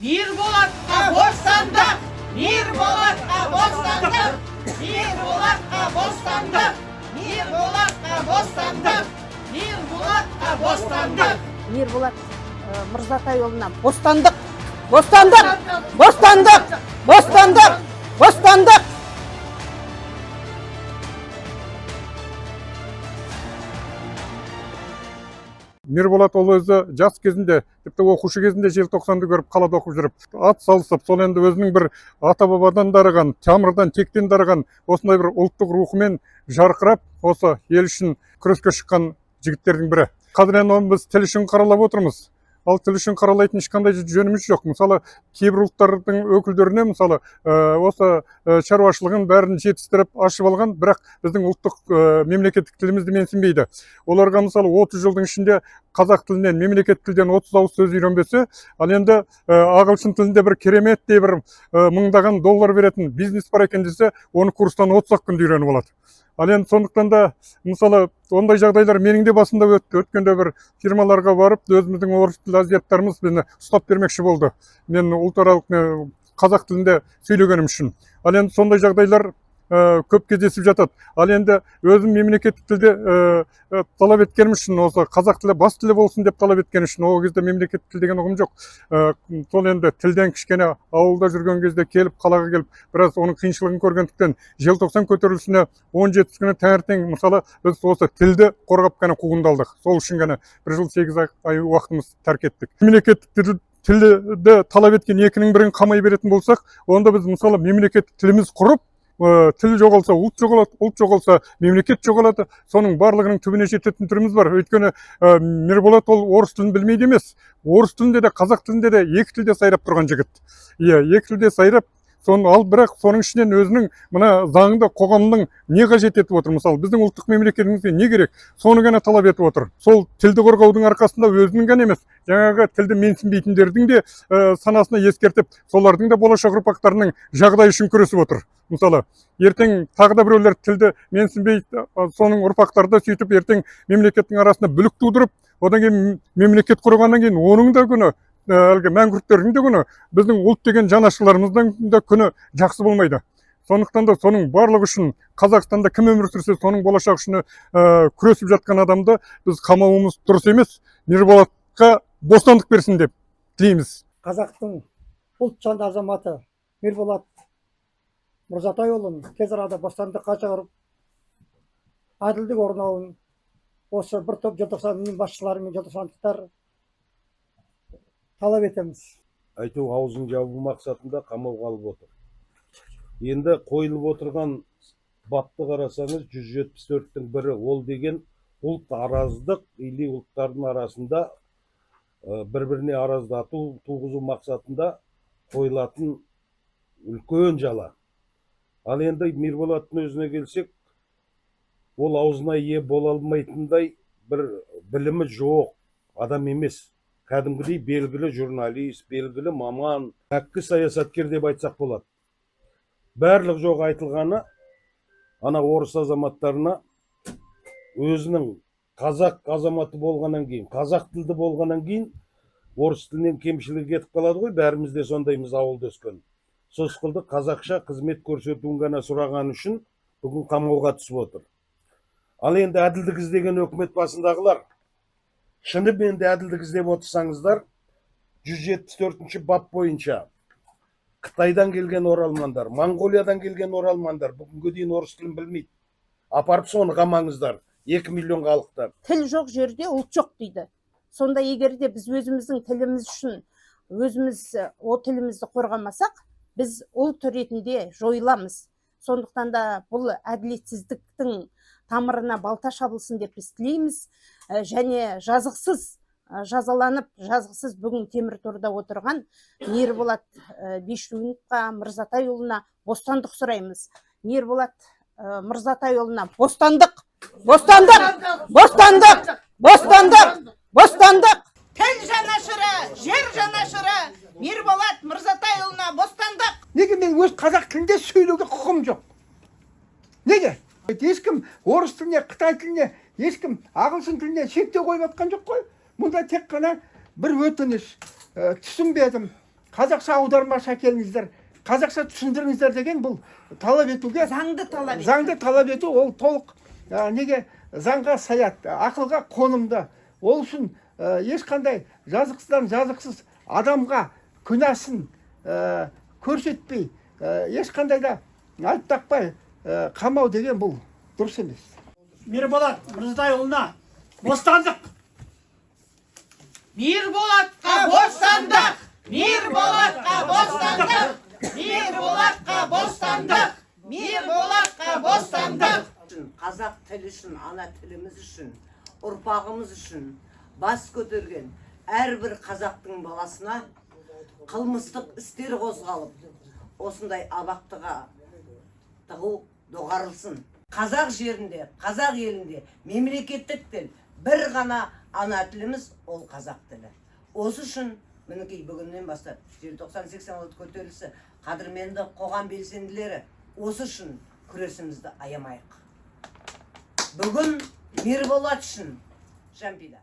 Мирболатқа бостандық! Мирболатқа бостандық! Мирболатқа бостандық! Мирболатқа бостандық! Мирболатқа бостандық! Мирболат Мырзатайұлына бостандық! Бостандық! Бостандық! Бостандық! Бостандық! Мирболат ол өзі жас кезінде, тіпті оқушы кезінде желтоқсанды көріп, қалада оқып жүріп, ат салысып, сол енді өзінің бір ата бабадан дарыған, тамырдан, тектен дарыған осындай бір ұлттық рухымен жарқырап, осы ел үшін күреске шыққан жігіттердің бірі. Қазір енді оны біз тіл үшін қаралап отырмыз. Ал тіл үшін қаралайтын ешқандай жөніміз жоқ. Мысалы, кейбір ұлттардың өкілдеріне, мысалы, осы шаруашылығын бәрін жетістіріп ашып алған, бірақ біздің ұлттық мемлекеттік тілімізді менсінбейді. Оларға, мысалы, 30 жылдың ішінде қазақ тілінен, мемлекеттік тілден 30 ауыз сөз үйренбесе, ал енді ағылшын тілінде бір кереметтей бір мыңдаған доллар беретін бизнес бар екен десе, оны курстан 30 ақ күнде үйреніп алады. Ал енді сондықтан да, мысалы, ондай жағдайлар менің де басымда өтті. Өткенде бір фирмаларға барып, өзіміздің орыс тілді азиаттарымыз мені ұстап бермекші болды. Мен ұлтаралық қазақ тілінде сөйлегенім үшін. Ал енді сондай жағдайлар көп кездесіп жатады. Ал енді өзім мемлекеттік тілде талап еткенім үшін, осы қазақ тілі бас тілі болсын деп талап еткен үшін, ол кезде мемлекеттік тіл деген ұғым жоқ. Сол енді тілден кішкене ауылда жүрген кезде келіп, қалаға келіп, біраз оның қиыншылығын көргендіктен, желтоқсан көтерілісіне 17 күні таңертең, мысалы, біз осы тілді қорғап қана қуғындалдық. Сол үшін ғана бір жыл 8 ай уақытымыз тәрк еттік. Мемлекеттік тілді талап еткен екінің бірін қамай беретін болсақ, онда біз, мысалы, мемлекеттік тіліміз құрып, тіл жоғалса, ұлт жоғалады, ұлт жоғалса, мемлекет жоғалады. Соның барлығының түбіне жететін түріміз бар. Өйткені Мирболат ол орыс тілін білмейді емес. Орыс тілінде де, қазақ тілінде де, екі тілде сайрап тұрған жігіт. Иә, екі тілде сайрап, соны ал, бірақ соның ішінен өзінің мына заңды қоғамның не қажет етіп отыр, мысалы, біздің ұлттық мемлекетімізге не керек, соны ғана талап етіп отыр. Сол тілді қорғаудың арқасында өзінің ғана емес, жаңағы тілді менсінбейтіндердің де санасына ескертіп, солардың да болашақ ұрпақтарының жағдайы үшін күресіп отыр. Мысалы, ертең тағы да біреулер тілді менсінбей, соның ұрпақтары да сөйтіп ертең мемлекеттің арасында бүлік тудырып, одан кейін мемлекет құрғаннан кейін оның да күні, әлгі мәңгүрттердің де күні, біздің ұлт деген жанашырларымыздың да күні жақсы болмайды. Сондықтан да соның барлығы үшін, Қазақстанда кім өмір сүрсе, соның болашағы үшін күресіп жатқан адамды біз қамауымыз дұрыс емес. Мирболатқа бостандық берсін деп тілейміз. Қазақтың ұлтжанды азаматы Мирболат Мырзатайұлын тез арада бостандыққа шығарып, әділдік орнауын осы бір топ желтоқсанның басшылары мен желтоқсандықтар талап етеміз. Әйтеуір аузын жабу мақсатында қамауға алып отыр. Енді қойылып отырған бапты қарасаңыз, 174-тің бірі, ол деген ұлт араздық или ұлттардың арасында бір біріне араздату туғызу мақсатында қойылатын үлкен жала. Ал енді Мирболаттың өзіне келсек, ол аузына ие бола алмайтындай бір білімі жоқ адам емес. Кәдімгідей белгілі журналист, белгілі маман, әккі саясаткер деп айтсақ болады. Барлық жоқ айтылғаны ана орыс азаматтарына өзінің қазақ азаматы болғаннан кейін, қазақ тілді болғаннан кейін орыс тілінен кемшілігі кетіп қалады ғой, бәріміз де сондаймыз ауылда өскен. Сол сықылды қазақша қызмет көрсетуін ғана сұраған үшін бүгін қамауға түсіп отыр. Ал енді әділдік іздеген өкімет басындағылар, шынымен де әділдік іздеп отырсаңыздар, 174 бап бойынша Қытайдан келген оралмандар, Моңғолиядан келген оралмандар бүгінге дейін орыс тілін білмейді. Апарып соны қамаңыздар, 2 миллион халықты. Тіл жоқ жерде ұлт жоқ дейді. Сонда егер де біз өзіміздің тіліміз үшін өзіміз ол тілімізді қорғамасақ, біз ұлт ретінде жойыламыз. Сондықтан да бұл әділетсіздіктің тамырына балта шабылсын деп біз тілейміз. Және жазықсыз жазаланып, жазықсыз бүгін темір торда отырған Мирболат Бишуиновқа, Мырзатайұлына бостандық сұраймыз. Мирболат Мырзатайұлына бостандық, бостандық, бостандық, бостандық, бостандық! Тіл жанашыры, жер жанашыры Мирболат Мырзатайұлына бостандық! Неге мен өз қазақ тілінде сөйлеуге құқым жоқ? Неге? Ешкім орыс тіліне, қытай тіліне, ешкім ағылшын тіліне шектеу қойып жатқан жоқ қой. Мұнда тек қана бір өтініш, түсінбедім. Қазақша аудармашы әкеліңіздер, қазақша түсіндіріңіздер деген бұл талап етуге, Заңды талап ету. Заңды талап ету ол толық неге заңға саяды, ақылға қонымды. Ол үшін ешқандай жазықсыздан жазықсыз адамға күнәсін көрсетпей, ешқандай да айып тақпай қамау деген бұл дұрыс емес. Мирболат Мырзатайұлына бостандық! Мирболатқа бостандық! Мирболатқа бостандық! Мирболатқа бостандық! Мирболатқа бостандық! Үшін, қазақ тілі үшін, ана тіліміз үшін, ұрпағымыз үшін бас көтерген әрбір қазақтың баласына қылмыстық істер қозғалып, осындай абақтыға тығу доғарылсын. Қазақ жерінде, қазақ елінде мемлекеттік тіл бір ғана, ана тіліміз, ол қазақ тілі. Осы үшін, мінекей, бүгіннен бастап желтоқсан 86 көтерілісі, қадірменді қоғам белсенділері, осы үшін күресімізді аямайық. Бүгін Мирболат үшін, Жампида.